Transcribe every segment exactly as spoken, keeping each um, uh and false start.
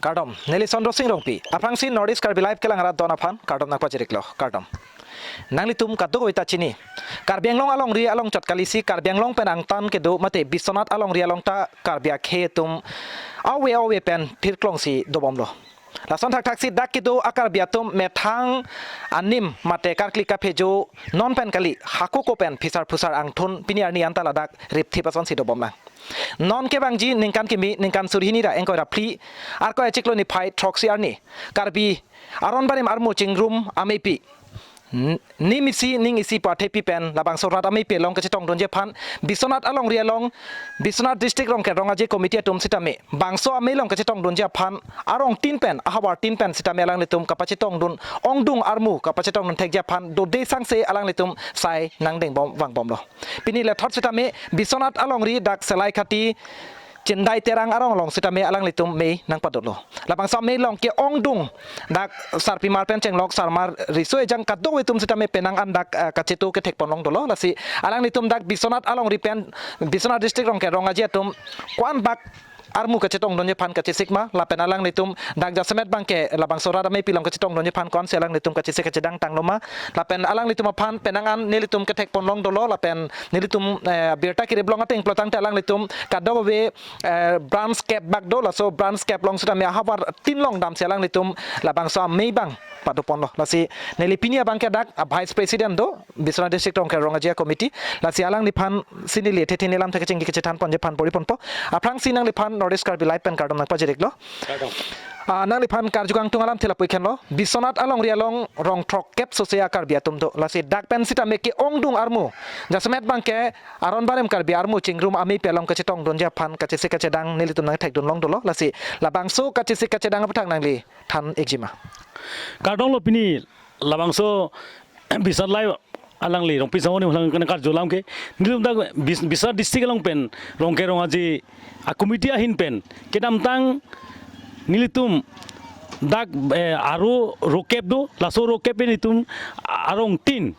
Kardom, neli Sondro Sing Rongpi. Aphrangsi North East Karbi Live kelang arat don aphan kardom nangpajiriklo. Kardom. Nanglitum kadokave ta chini, Karbi Anglong alongri along chot kalisi Karbi Anglong pen angtan kedo mate Biswanath alongri along ta Karbi akhei atum ave ave pen phirklongsi dobomlo. Lason thakthaksi dak kedo a-Karbi atum methang anim mate karkli kaphejo non pen kali, hako ko pen phisar phusar angthun pini arni anta ladak ripthip asonsi dobomlang. Non kevangji ningkan kimi, ningkan suri hini ra ingkoi ra phli, Arkoi achiklo niphai throksi arni, Karbi aron barim armu chingrum amepi, n-, nim isi ning isi pu athepi pen labangso rat amepi along kachetongdunji aphan, Biswanath alongri along, Biswanath District Rongker Rong Aje Committee atum sitame bangso amei along kachetongdunji aphan arong tin pen, ahavar tin pen sitame alanglitum kapachetongdun, ongdung armu kapachetongdun thekji aphan dode sangse alanglitum sai nangdengbom vangbomlo. Pini lethot sitame Biswanath alongri dak Selaikati Chindai Terang arong along sitame alanglitum mei nangpadotlo. Labangso amei along ke-ongdung dak sarpimar pen chenglok sarmar riso ejang kadokave atum sitame penang an dak, eh, kachetu kethekponlong dolo. Lasi alanglitum dak Biswanath alongri pen, Biswanath District Rongker Rong Aje atum ko-an bak armu kachetongdunji aphan kachesik ma, lapen alanglitum dak jasemet abangke labangso rat amepi along kachetongdunji aphan ko-ansi alanglitum kachesik kachedang tanglo ma, lapen alanglitum aphan penang an nelitum kethekponlong dolo, lapen nelitum, eh, birta kiriplong ateng pulotangte alanglitum kadokave, eh, branch kep bak do, laso branch kep along sitame ahavar tin along damsi alanglitum labangso amei abang padoponlo. Lasi neli pini abangke dak a-Vice President do, Biswanath District Rongker Rong Aje Committee. Lasi alangliphan si neli thethe nelam thekchingki kachethanponji aphan pori ponpo. Aphrangsi nangliphan North East Karbi Live pen kardom nangpajiriklo. Kardom. Ah, nangliphan karju kangtung alamthe lapu-ik henlo. Biswanath alongri along rong throkkep sose a-Karbi atum do. Lasi dak pen sitame ke-ongdung armu, jasemet abangke aron barim Karbi armu chingrum amepi along kachetongdunji aphan kachesik kachedang nelitum nangthekdunlong dolo. Lasi labangso kachesik kachedang aputhak nangli than-ikji ma? Kardom lo, pini labangso Biswanath Live alangli Rongpi Sangho ni halang kena karju alam ke, nelitum dak Bis-, Biswanath District along pen Rongker Rong Aje a-committee ahin pen kedamtang nelitum dak, eh, aro rokep do, laso rokep pen nelitum arong tin,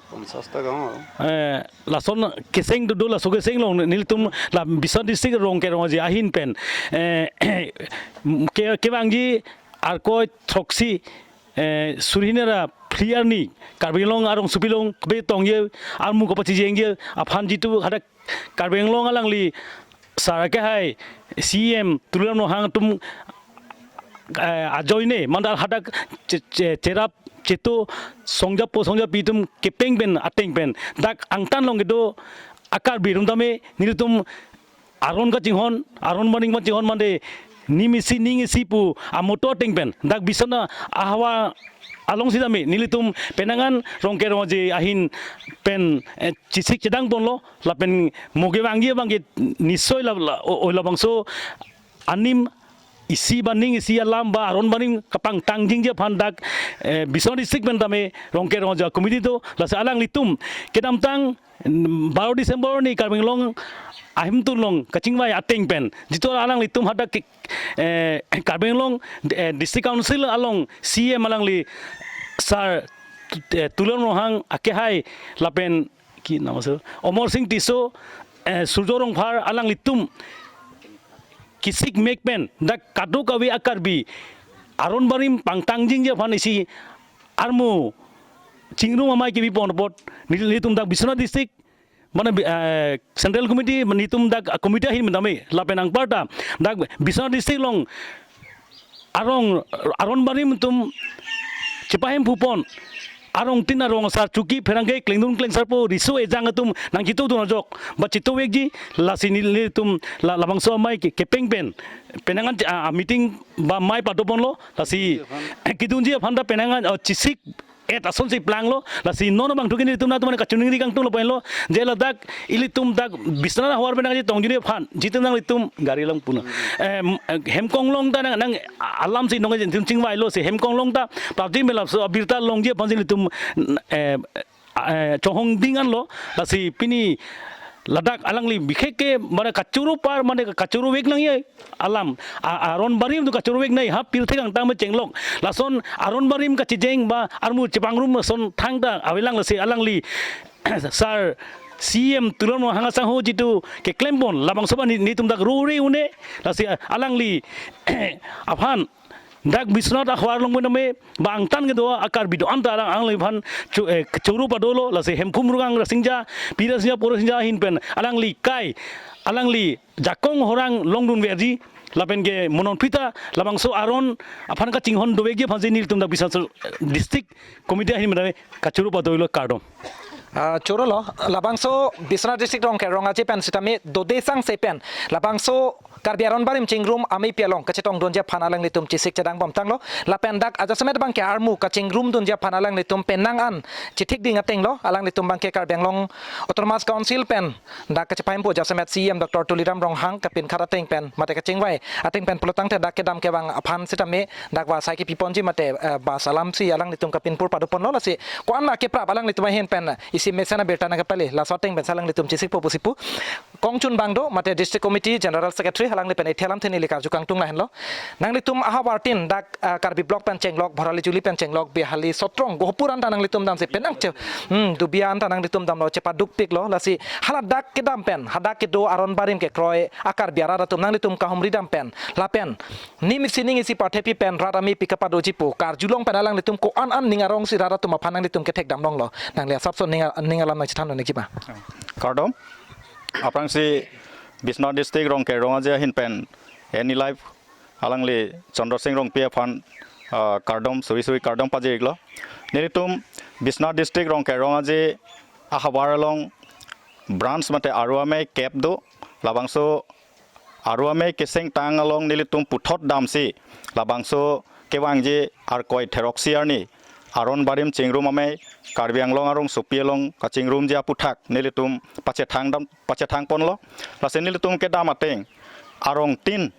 eh, lason keseng do, do laso keseng along nelitum la Biswanath District Rongker Rong Aje ahin pen, eh, ke, kevangji Arkoi throksi, eh, suri hini ra phli arni Karbi Anglong arongsopi along kebe tongji armu kapachijengji aphan jitu hadak Karbi Anglong alangli sar akehai C E M Tuliram Ronghang atum, eh, ajoine mandal hadak che-, che-, cherap chetu songjapo songjapi atum kepeng pen ateng pen dak angtan along kedo a-Karbi atum tame nelitum aron kachinghon, aron barim kachinghon mande nim isi ning isi pu amoto ateng pen dak Biswanath ahavar along sitame nelitum penang an Rongker Rong Aje ahin pen, eh, chesik chedangponlo, lapen mo kevangji abangke nisoy la, la, o, o labangso anim isi ba ning isi alam ba aron barim kapangtangjingji aphan dak, eh, Biswanath District pen tame Rongker Rong Aje committee do. Lasi alanglitum kedamtang, mm, baro December arni Karbi Anglong ahemtun along kachingvai ateng pen jitu alanglitum hadak ke, eh, Karbi Anglong, eh, District Council along C E M alangli sar, eh, Tuliram Ronghang akehai lapen ki nam ase, Amarsing Tisso, eh, Surjya Rongphar alanglitum kesik mek pen dak kadokave a-Karbi aron barim pangtangjingji aphan isi armu chingrum amei kepipon apot neli-, nelitum dak Biswanath District, mane bi-, eh, Central Committee, nelitum dak committee ahin pen tame lapen anparta dak Biswanath District along arong, aron barim atum chepahemphupon, arong tin arong asar chuki pherangke klengdun klengsarpo riso ejang atum nangchitudun ajok ba chituvekji, lasi neli-, nelitum la, labangso amei ke, kepeng pen penang an, ah, ah, meeting ba mei padoponlo, lasi kedunji aphan ta penang an, ah, chesik et asonsi planglo, lasi non abangthu ke nelitum nangtum mane kachiningri kangtung lapu-an lo, je ladak ilitum dak Biswanath ahavar pen nangji tongdunji aphan, jitu nanglitum gari along puna. Em, eh, Hemkonglong ta nang, nang alamsi nong ilitum chingvailo si Hemkonglong ta prapjin me laso abirta longji aphansi ilitum, eh, eh, chonghong ding anlo, lasi pini ladak alangli bikhekke mane kachoro par mane kachoro vek nangji alam, a-, aron barim atum kachoro vek nangji ha pirthe kangtang me chenglok. Lason aron barim kachijeng ba armu chepangrum ason thangta avelang, lasi alangli sar C E M Tuliram Ronghang asangho jitu keklempon labangso ba ne-, netum dak rore un-e, lasi alangli aphan Dak Biswanath ahavar along pen tame bangtan kedo a-Karbi do-an ta alang, alangliphan cho-, eh, choro padolo, lasi Hemphu Murukang Rasinja, Pi Rasinja, Pu Rasinja ahin pen alangli kai, alangli jakong horang longdunverji, lapen ke mo non pita labangso aron aphan kachinghon dovekji aphansi nelitum dak Biswanath District Committee ahin pen tame kachoro padolo, kardom. Ah, choro lo, labangso Biswanath District Rongker Rong Aje pen sitame dode sangse pen labangso Karbi Aron Barim Chingrum Amepi along kachetongdunji aphan alanglitum chesik chedang bomtanglo. Lapen dak ajasemet abangke armu kachingrumdunji aphan alanglitum penang an chethik ding ateng lo. Alanglitum abangke Karbi Anglong Autonomous Council pen dak kachepaimpo jasemet C E M Doctor Tuliram Ronghang kapinkhat ateng pen mate kachingvai ateng pen pulotangte dak kedam kevang aphan sitame dak va sai kepiponji mate, eh, bus alamsi alanglitum kapinpur padoponlo, lasi ko-an ma keprap alanglitum ahin pen isi mesen abirta nangkepale, laso ateng pensi alanglitum chesikpo pusi pu. Kongchunbang do mate District Committee General Secretary alangli pen ethe alamthe neli karju kangtung lahenlo. Nanglitum ahavartin dak, ah, Karbi Block pen chenglok, Bhorali Juli pen chenglok, Bihali Sotrong, Gohpur anta nanglitum damsi penang che, hmm, Dubia anta nanglitum damlo, chepadukpiklo, lasi haladak kedam pen, hadak kedo aron barim kekroi a-Karbi arat atum nanglitum kahumri dam pen, lapen nim isi ning isi parthepi pen rat amepi kapadoji pu karjulong pen alanglitum ko-an an ning arongsi rat atum aphan nanglitum kethek damlonglo, nangli asapso ning a-, ning alam nangchethan nangji ma? Kardom. Aphrangsi Biswanath District Rongker Rong Aje ahin pen N E Live alangli Chandra Singh Rongpi aphan, ah, kardom, suri suri kardom pajirlo. Nelitum Biswanath District Rongker Rong Aje ahavar along branch mate aru amei kep do, labangso aru amei kesengtang along nelitum puthot damsi labangso kevangji Arkoi Theroksi arni Aron Barim Chingrum Amei, Karbi Anglong arongsopi along kachingrumji aputhak nelitum pachethang dam, pachethang ponlo. Lasi nelitum kedam ateng arongtin,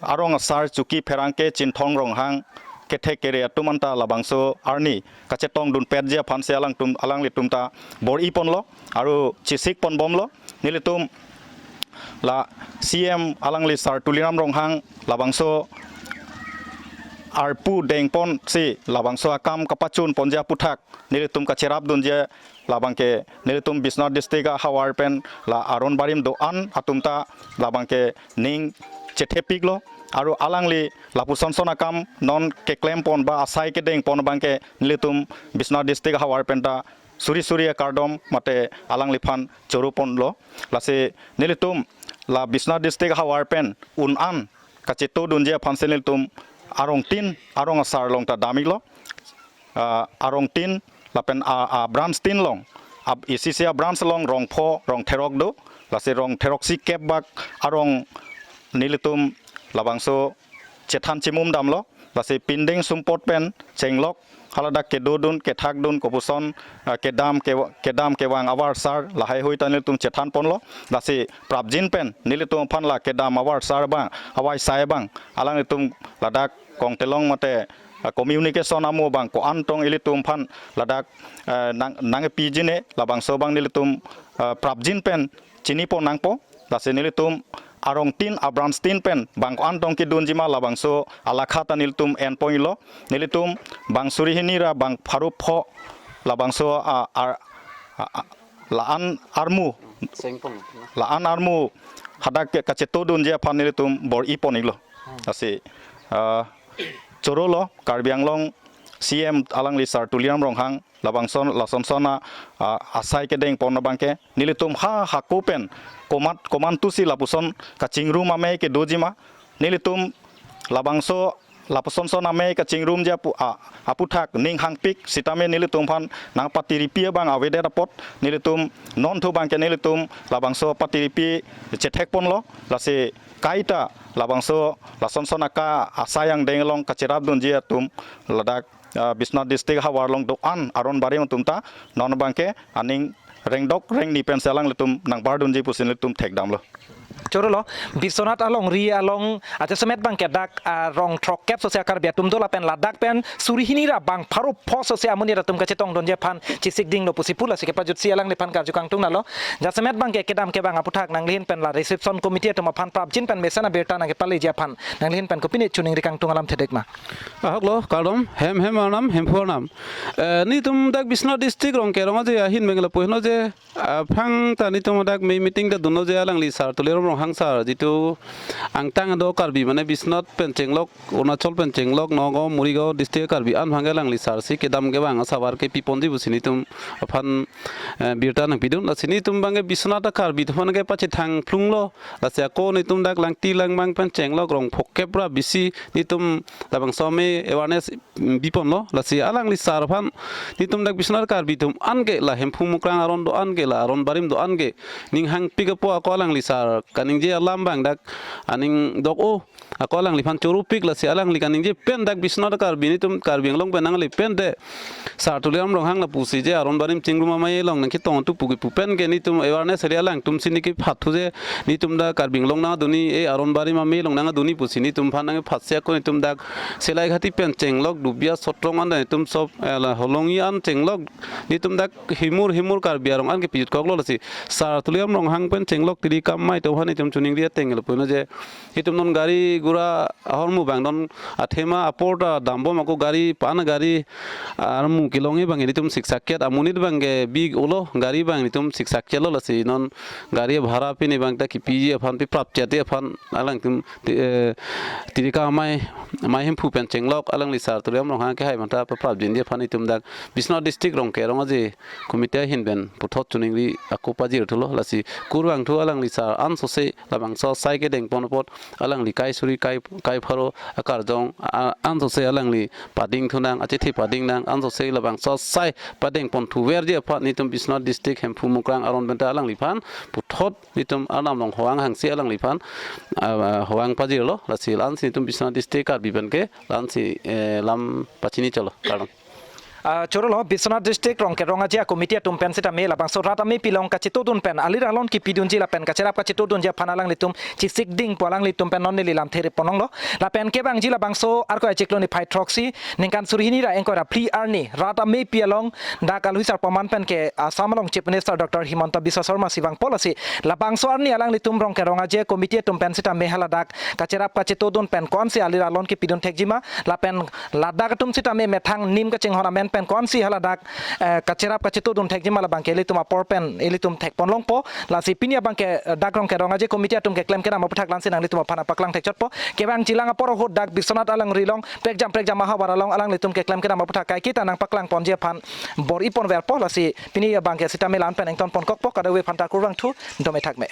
arong asar Chuki Pherangke Chinthong Ronghang kethek kere atum anta labangso arni kachetongdunpetji aphansi alangtum, alanglitum ta bor-i ponlo, aru chesik ponbomlo. Nelitum la C E M alangli Sir Tuliram Ronghang labangso arpu dengponsi labangso akam kapachun ponji aputhak nelitum kacherapdunji, labangke nelitum Biswanath District ahavar pen la aron barim do-an atum ta labangke ning chethepiklo, aru alangli lapuson son akam non keklem pon ba asai kedeng pon abangke nelitum Biswanath District ahavar pen ta suri suri akardom mate alangliphan choro ponlo. Lasi nelitum la Biswanath District ahavar pen un an kachetodunji aphansi nelitum arongtin, arong asar along ta damiklo. Ah, arongtin lapen a, a branch tin along, ab, isi isi a branch along rong pho, rong therok do, lasi rong theroksi kep bak arong nelitum labangso chethan chimum damlo, lasi pindeng sumpot pen chenglok, haladak kedodun, kethakdun, kopuson, ah, kedam, ke, kedam kevang avarsar lahaihui ta nelitum chethan ponlo, lasi prapjin pen nelitum aphan la kedam avarsar abang, avaisai abang, alanglitum ladak kongtelong mate, ah, communication amo abang ko-an tong ilitum aphan ladak, eh, nang, nangpiji ne, labangso abang nelitum, eh, prapjin pen chini pon nangpo, lasi nelitum arongtin, a branch tin pen bang ko-an tong kedunji ma labangso alakha ta nelitum en ponlo, nelitum bang suri hini ra bang pharo pho labangso, ah, ar, ah, ah, la-an armu, Sengpong. La-an armu hadak ke kachetodunji aphan nelitum bor-i ponlo. Lasi, ah, choro lo Karbi Anglong C E M alangli Sir Tuliram Ronghang labangson, lasonson a, ah, asai kedeng pon abangke nelitum ha hako pen komat, komantusi lapuson kachingrum amei kedoji ma, nelitum labangso lapuson son amei kachingrumji apu, a, aputhak ning hangpik sitame nelitum aphan nangpatiripi abang avedet apot nelitum nonthu abangke nelitum labangso patiripi chethek ponlo, lasi kaita labangso lasonson aka asai angdeng along kacherapdunji atum ladak, ah, Biswanath District ahavar along do-an aron barim atum ta non abangke aning rengdok rengni pensi alanglitum nangbardunji pusi nelitum thekdamlo. Choro lo, Biswanath alongri along ajasemet abangke dak, ah, rong throkkep sosi a Karbi atum do lapen ladak pen suri hini ra bang pharo pho sosi amonit atum kachetongdunji aphan chesik dinglo pusi pu, lasi kepajutsi alangliphan karju kangtung nalo. Jasemet abangke kedam kevang aputhak nangli ahin pen la reception committee atum aphan prapjin pen mesen abirta nangkepaleji aphan nangli ahin pen kopine choningri kangtung alamthe dek ma? Ahok lo, kardom, hem hem arnam, Hemphu arnam. Eh, nelitum dak Biswanath District Rongker Rong Aje ahin pen lapu henlo je, aphrang ta nelitum dak mei meeting ta dunlo je alangli Sir Tuliram Ronghang sir, jitu angtang do Karbi mane Biswanath pen chenglok, Arunachal pen chenglok, Nagaon, Morigaon district Karbi an abangke alangli sir si kedam kevang asavar kepiponji pusi netum aphan, eh, birta nangpidun. Lasi netum abangke Biswanath Karbi atum aphan kepachethang phlunglo. Lasi ako netum dak Langti Langmang pen chenglok rong phongkep ra bisi netum labangso ame awareness biponlo. Lasi alangli sir aphan netum dak Biswanath Karbi atum anke la Hemphu Mukrang aron do-an ke, la aron barim do-an ke, ning hangpik apo ako alangli sir kaningje alam abang dak aning dok-o, ako alangliphan choropik. Lasi alangli kaningje pen dak Biswanath Karbi netum Karbi Anglong pen nangli pen te sir Tuliram Ronghang lapusi je aron barim chingrum amei along nangketong tu puki pu pen ke netum awareness area alangtum si neke phathu je netum dak Karbi Anglong nangdunji, e aron barim amei along nangdunji pusi netum aphan nangphatsi ako netum dak Selaighat pen chenglok, Dubia Sotrong an netum sob, eh, la Holongi an chenglok, netum dak himur himur Karbi arong an kepijut koklo. Lasi sir Tuliram Ronghang pen chenglok Tiri Kamai atum aphan netum choningri ateng lapu-an je netum non gari gura ahormu abang non athema apor ta dambom ako gari pan gari armu kelongji abang netum siksa kiat amonit abangke bi-olo, gari abang netum siksa kiatlo. Lasi non gari bhara pini abang ta kepiji aphan, piprap chati aphan alangtum ti-, eh, Tiri Kamai, Mai Hemphu pen chenglok alangli sir Tuliram Ronghang kehai manta paprapjinji aphan netum dak Biswanath District Rongkerong Aje Committee ahin pen puthot choningri ako pajirthulo. Lasi kurvangthu alangli sir ansose labangso asai kedengpon apot alangli kai suri kai, kai pharo akarjong a-, ansose alangli padingthunang, achethe padingnang, ansose labangso asai padengponthuverji aphan netum Biswanath District Hemphu Mukrang aron pen ta alangliphan puthot netum arnam along hoang hangsi alangliphan, ah, hoang pajirlo. Lasi la-ansi netum Biswanath District Karbi pen ke la-ansi, eh, lam pachini cholo. Kardom. Ah, chorolo, Biswanath District Rongkerong Aje Committee atum pen sitame labangso rat amepi along kachetongdun pen alir alon kepidunji lapen kacherap kachetongdunji aphan alanglitum chesikding pu alanglitum pen non neli lamthe reponlonglo. Lapen kevangji labangso Arkoi achiklo niphai throksi, ningkan suri hini ra ingkoi ra phli arni rat amepi along dak alwi sarpo man pen ke Assam along Chief Minister Doctor Himanta Biswa Sarma si vangpo. Lasi labangso arni alanglitum Rongkerong Aje Committee atum pen sitame haladak kacherap kachetongdun pen ko-ansi alir alon kepidun thekjima lapen ladak atum sitame methang nim kachinghon amen pen ko-ansi haladak, eh, kacherap kachetongdun thekjima labangke ilitum apor pen ilitum thekponlongpo. Lasi pini abangke, eh, dak Rongkerong Aje Committee atum keklem kedam aputhak la-ansi nanglitum aphan nangpaklang thekchotpo. Kevangjilang apor ahut dak Biswanath alangri along prekjam prekjam ahavar along alanglitum keklem kedam aputhak kaiketa nangpaklangponji aphan bor-i ponverpo. Lasi pini abangke sitame la-an pen ingtonponkokpo, kadokave aphanta kurvangthu, dome thakme.